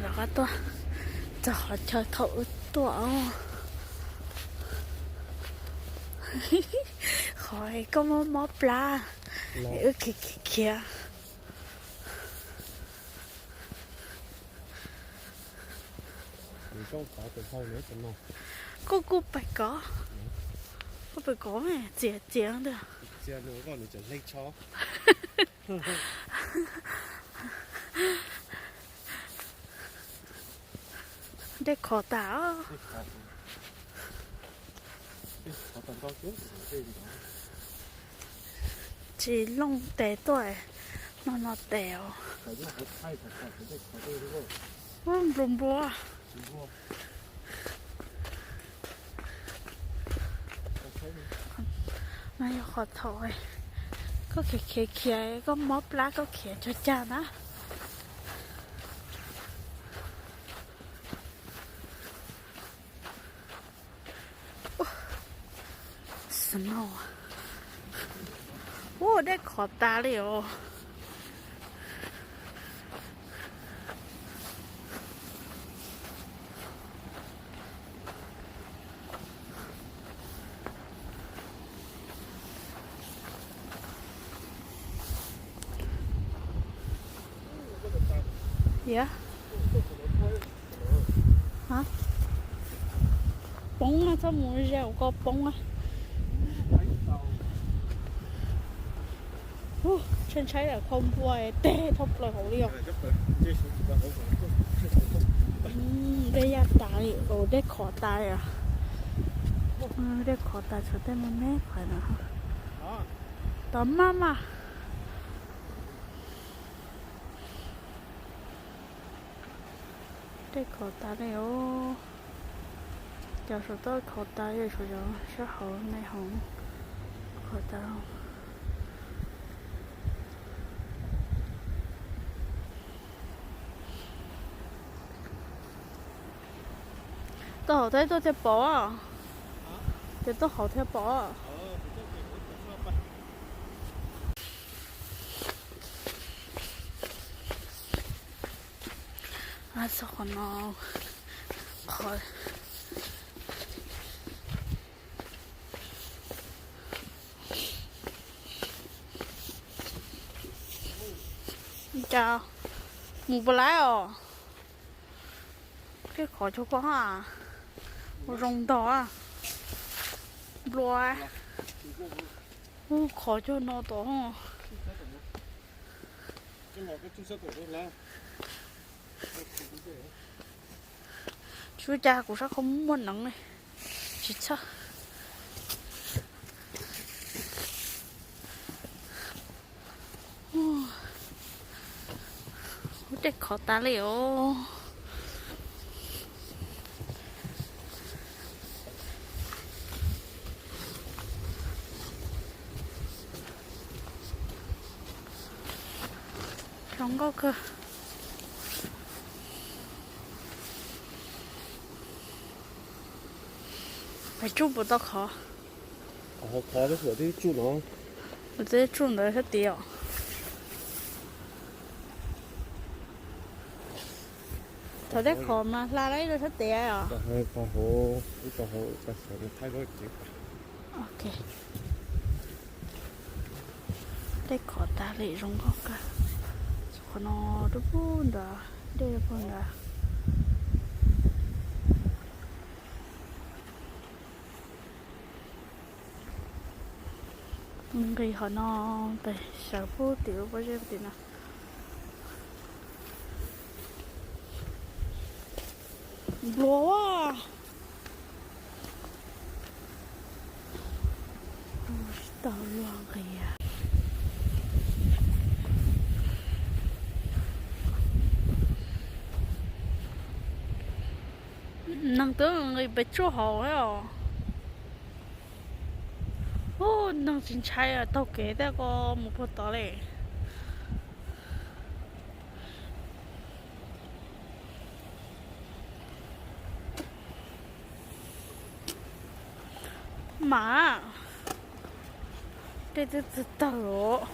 Rov qab tuaj txog qhov chaw thaum wb tuaj os. Qhov koj muab mob plab, wb khiav khiav khiav. Koj kuj pais kov, koj pais kov txias txias ntag. Dej khov tas. Tsis looj tes tuaj, no no tes os. Ub, nplua nplua. No yog qhov thaum koj khiav khiav khiav koj mob plab koj khiav cog cag na. Snow. Ua dej khov tas li os. Yog poob na, txhob mus ze ua koj poob na. Ntshai ntshai lam khau npua teg thoob plaws hauv li os. Dej yaj tas li, dej khov tas li os. Dej khov tas tshuav tej me me qhov no. Tov maj maj. Dej khov tas li os. Cov saum toj khov tas, yog saum cov sab hauv me hauv khov tas. Tuaj hauv thiab tuaj thiaj pom. Ces tuaj hauv thiaj pom. Txog qhov no, qhov cas mus puas laib os. Tej khov cuag koj ha, ua zoo ntog. Nplua, ub, khov cuag no tom. Tsis ua cas, kuv sab khau muaj neev li, tsis txhawj. Ub, dej khov tas li os. Zoo nkauj kawg. Pais tsuj puas tau khov? Khov, twb tsuj no. Twb tsuj ntawd sab tid os. Thaum tej khov mas hla lawm ib lub sab tid os. Ok. Dej khov tas li zoo nkauj kawg. Qhov no rau puag nrad, dej rau puag nrad. Nqis qhov no, pem sawv puag tim lub pob zeb tim no. Nplua. Tsis tau luag nqis. Neeg twb nqis pes tsawg hauv os. Ub, neeg tsis ntshai taug kev tej ko mus puag tod li. Mas dej twb txawg tawg os.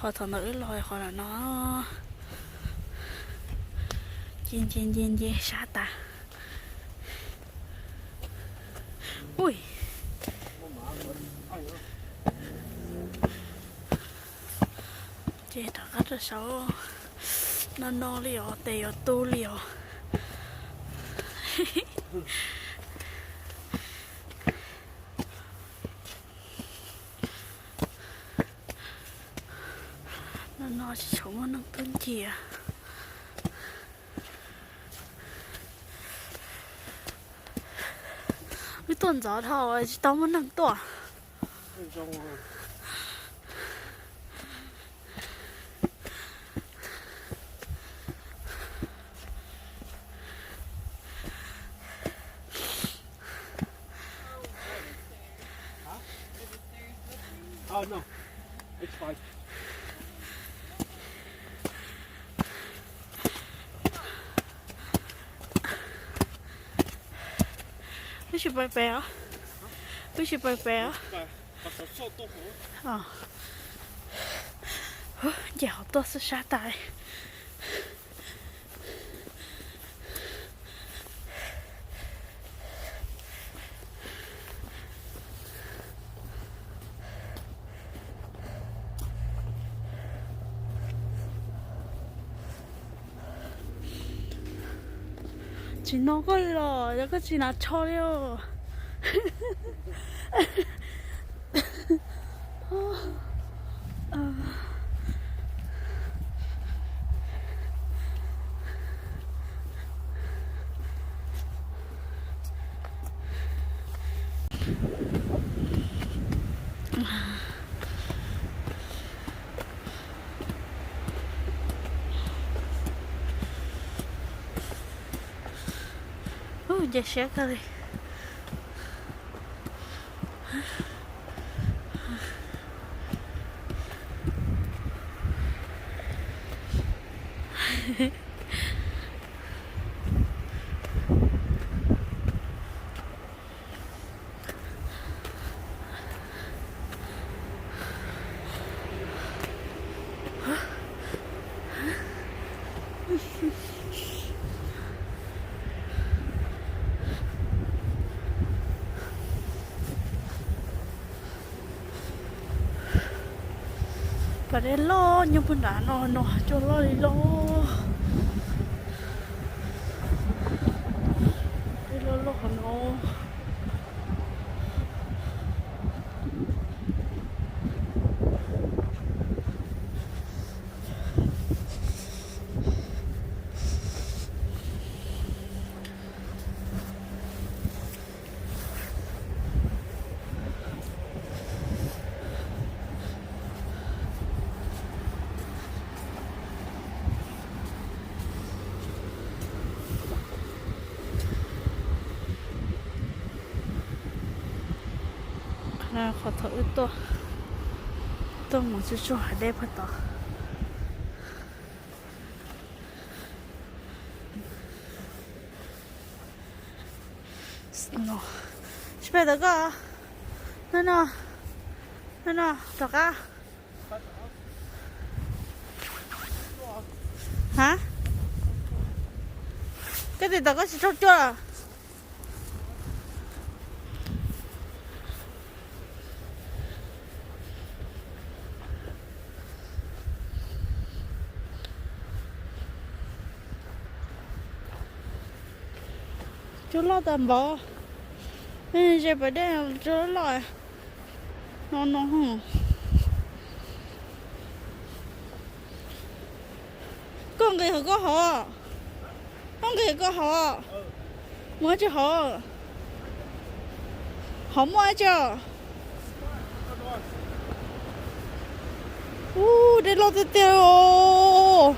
Thaum ntawd wb los qhov no, nce nce nce nce sab tas. Ui, ces rov qab rau saud, no no li os, tes yuav tu li os. No no tsis tshua muaj neeg tuaj ncig. Wb tuaj ntxov dhau tsis tau muaj neeg tuaj. Wb tsis pais pem os. Wb tsis pais pem os. Nce hauv tuaj xwb sab tas. Tsis no koj li los yog koj tsis hnav tsho li os. Ub, nce siab kawg li. Pas dej loj nyob puag nrad no, no cua loj li loj. Dej loj loj qhov no. Qhov thaum wb tuaj, tuaj mus tsuj tsuag hav dej puag tod. Tsis pais tom koj. No no, no no, tom qab. Ha? Koj tes tom koj tsis raug cua los? Cua loj tas npaum. Ze pas dej cua loj loj. No no. Koj nqis hauv koj hov. Koj nqis hauv koj hov. Mus ib tsi hov. Hov muaj ib tsi. Ub, dej loj tiag tiag os.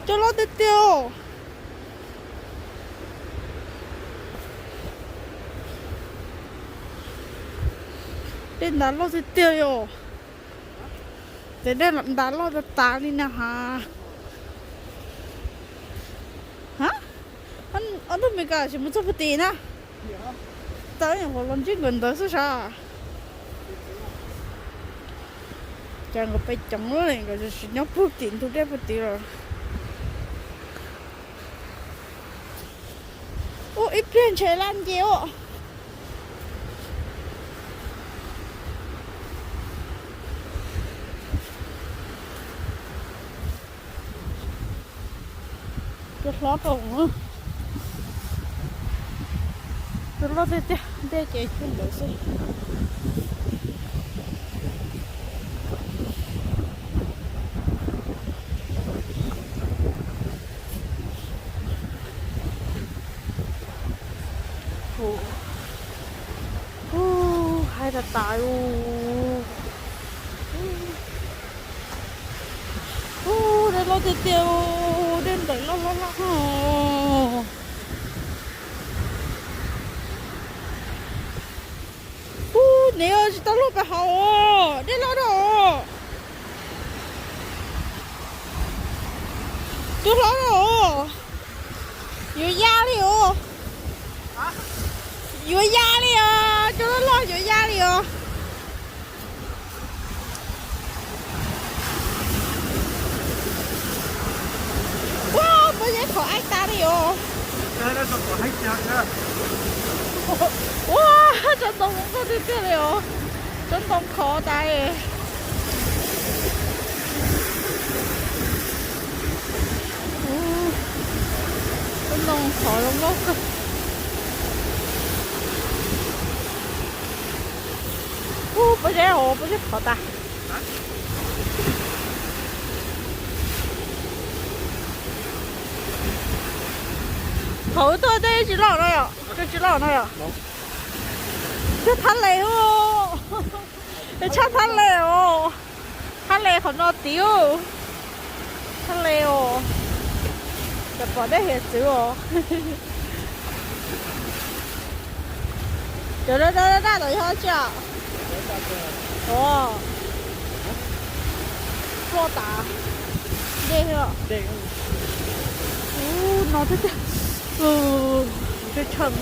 Cua loj tiag tiag os. Dej ntas loj tiag tiag yom. Ces dej ntas loj tas tas li na has. Ha, ob tug Mes Kas tsis mus txog puag tim na. Tau nyuam qhuav los ntsib nkawd ntawd xwb sav. Cas nkawd pes coob, nkawd tsis nyob puag tim ntug dej puag tid los. Ua ib pliag ntshe laj nce os. Cua hlob rau, cua loj tiag tiag, dej ces cua ntawd xwb. Ub, haib tas tas li. Ub, dej loj tiag tiag, dej ntawm loj loj loj. Ub, niam, tsis tau luaj pes hauv, dej loj dua. Cua hlob dua. Yuav ya li os. Yuav ya li os, cua loj loj yuav ya li os. Ua, pob zeb khov aib tas li os. Ua, tsob ntoo zoo nkauj tiag tiag li os. Tsob ntoo khov tas. Tsob ntoo khov zoo nkauj kawg. Ub, pob zeb os, pob zeb khov tas. Thaum wb tuaj tej tsis loj no yom, tej tsis loj no yom. Tshaj thab le os. Tshaj thab le os. Thab le qhov no tid. Thab le os. Cas pom dej hiav txwv os. Cov daj daj tom yog tsi os? Ploj tas dej. Ub, no thiab tiag. Tshaj tshaj.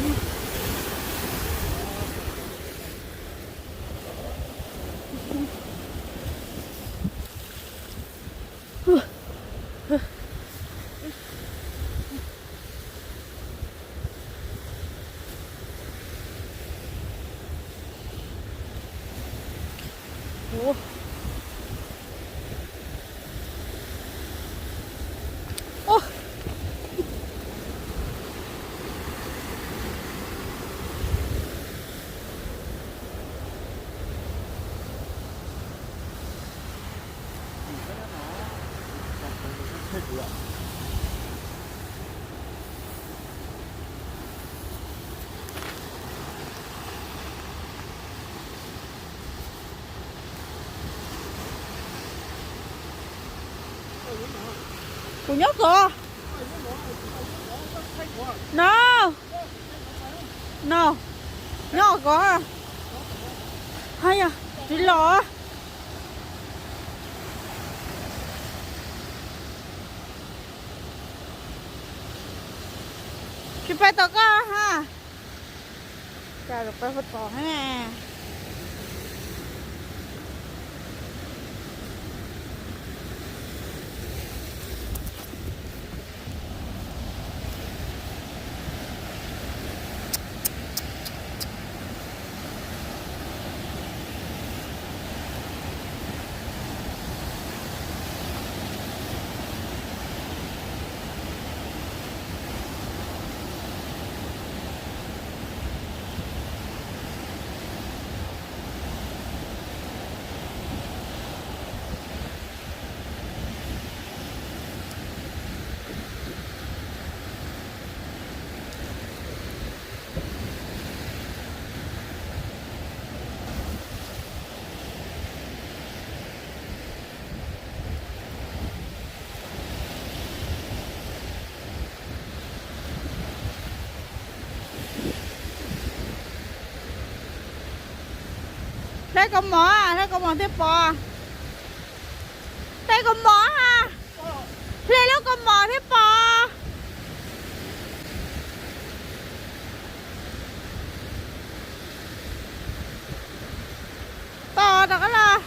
Kuv nyob kod. No, no, nyob kod. Haj yog tsis los. Tsis pais tom koj ha. Cas pais puag tom ne. Hle kaus mom, hle kaus mom thiaj pom. Hle kaus mom ha. Hle lub kaus mom thiaj pom. Pom rov qab los.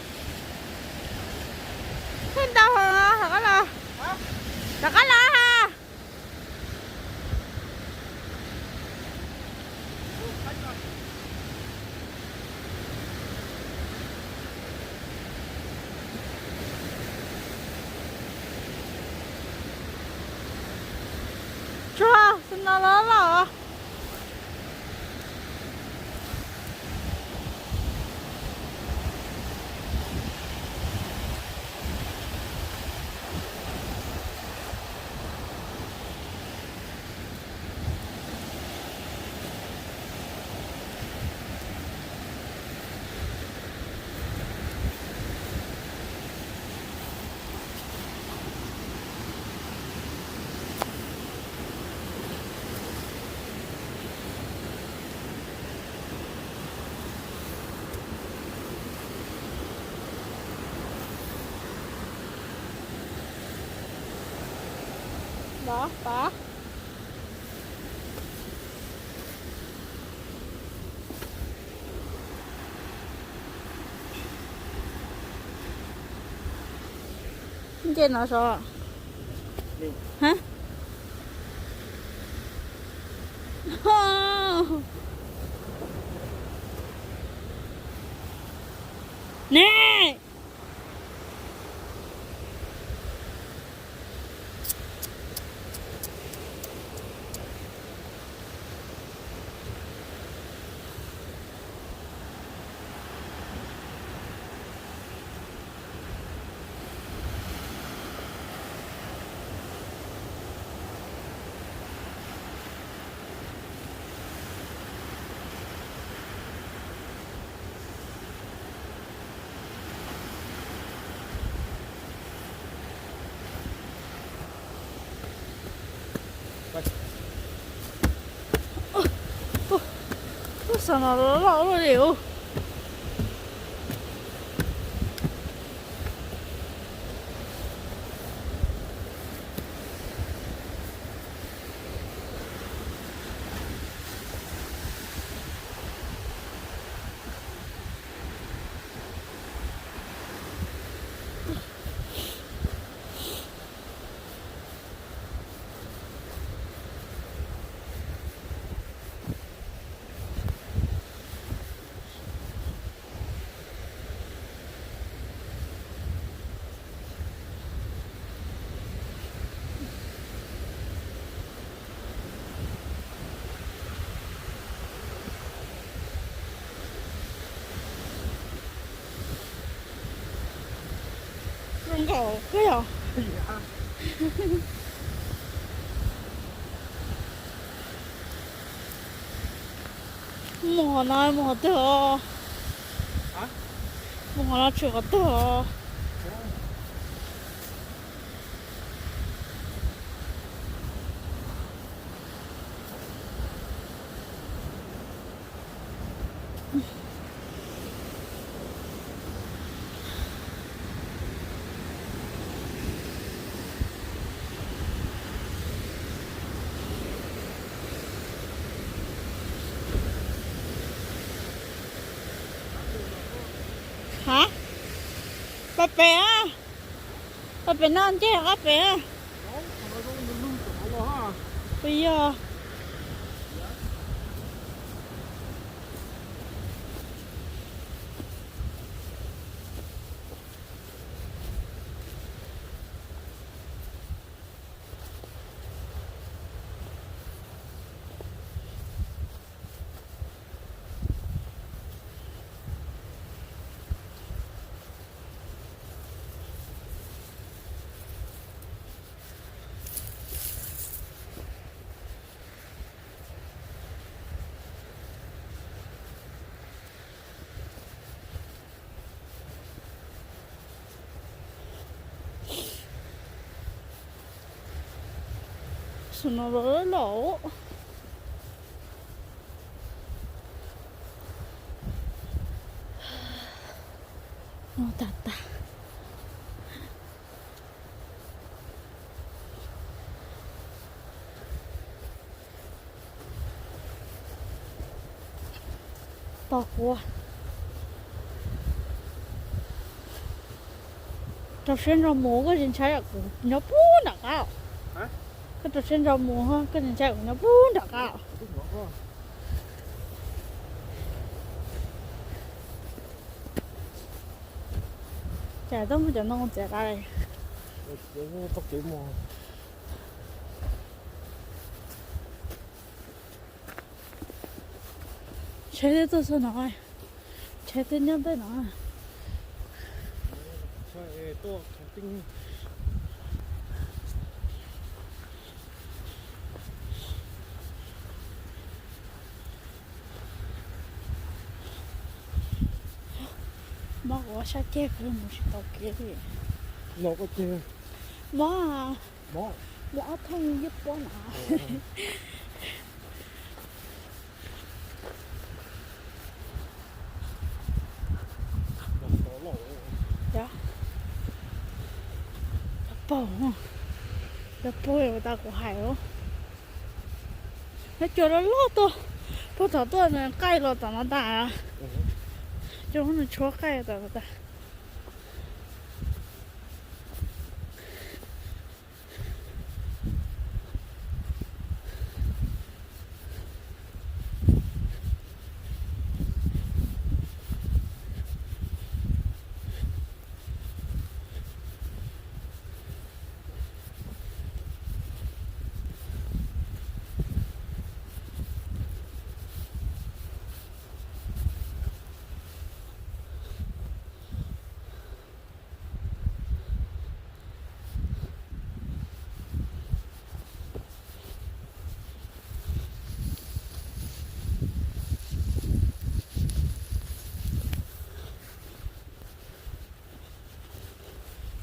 No los los. Los pab. Nce no so. Ne. Ub, xav no loj loj li ub. Zoo nkauj kawg yog. Mus qhov no mus qhov twg os? Mus qhov no tshwm qhov twg os? Ha? Pab pem a. Pab pem no nce qab pem a. Puas yog? Xwm no los loj. No tag tag. Tau kuv rau siab ntso mus, koj tsis ntshai kuv nyob puag nram qab? Koj rau siab ntso mus, koj tsis ntshai kuv nyob puag nram qab? Cas tau muaj cov no txiav qab li. Tau kev mus. Tsheb twb tuaj txog no, tsheb twb nyob ntawm no. Mob kuv ob sab ceg kuv mus tsis tau kev li. Mob, mob, ob thooj yeej pob na. Cov paug, cov paug tas kuv hais os. Cov cua loj loj tuaj, puag tom tuaj nws qaij los tom no tas. Cua nws tshuab qaij tom no tas.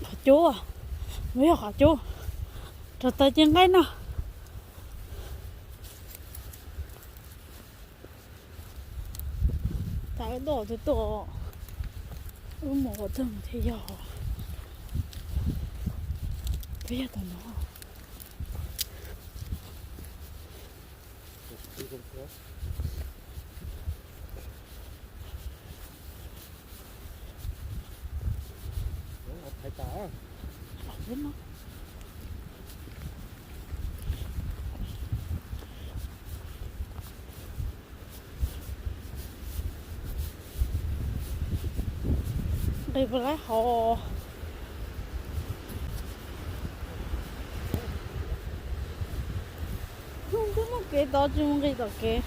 Qhov cub, muab yog qhov cub, rau taw ci nqaij no. Tas wb tuaj twb tuaj, wb mus ua twg thiaj yog, twb yog tom no. Nqis puas laib hauv. Twb muaj kev tod tsis mus nqis tom kev.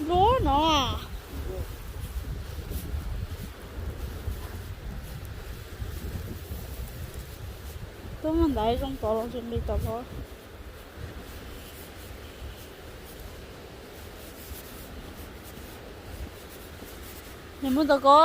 Npluab no. Twb muaj ntaiv zoo tod los tsis nqis tom hlob. Nws muaj tau ko.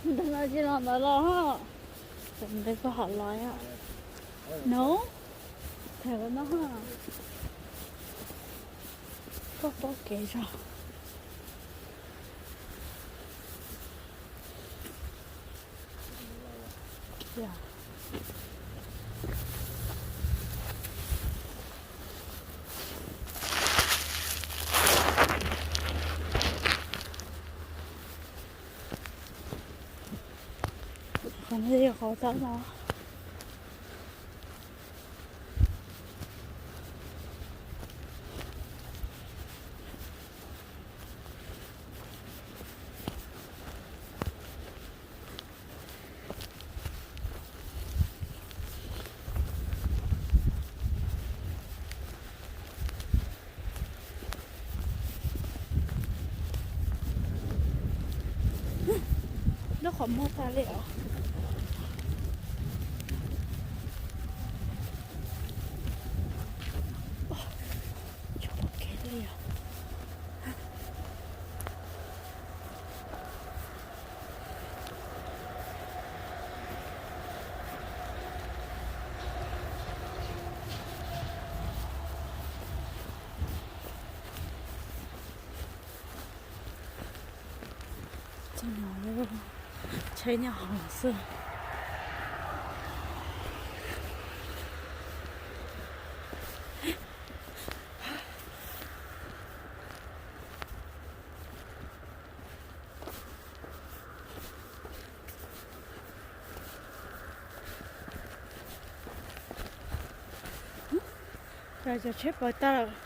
Ntawm no tsis los ntawd los, ntawd koj hom los. No, tham no, koj paub kev tso. Qhov no yog qhov tab no. Lub qhov muag tas li os. Tsis pom kev li os. Txog no lawm, tsheb nyob hauv xwb. Cov tsheb pawg tag lawm.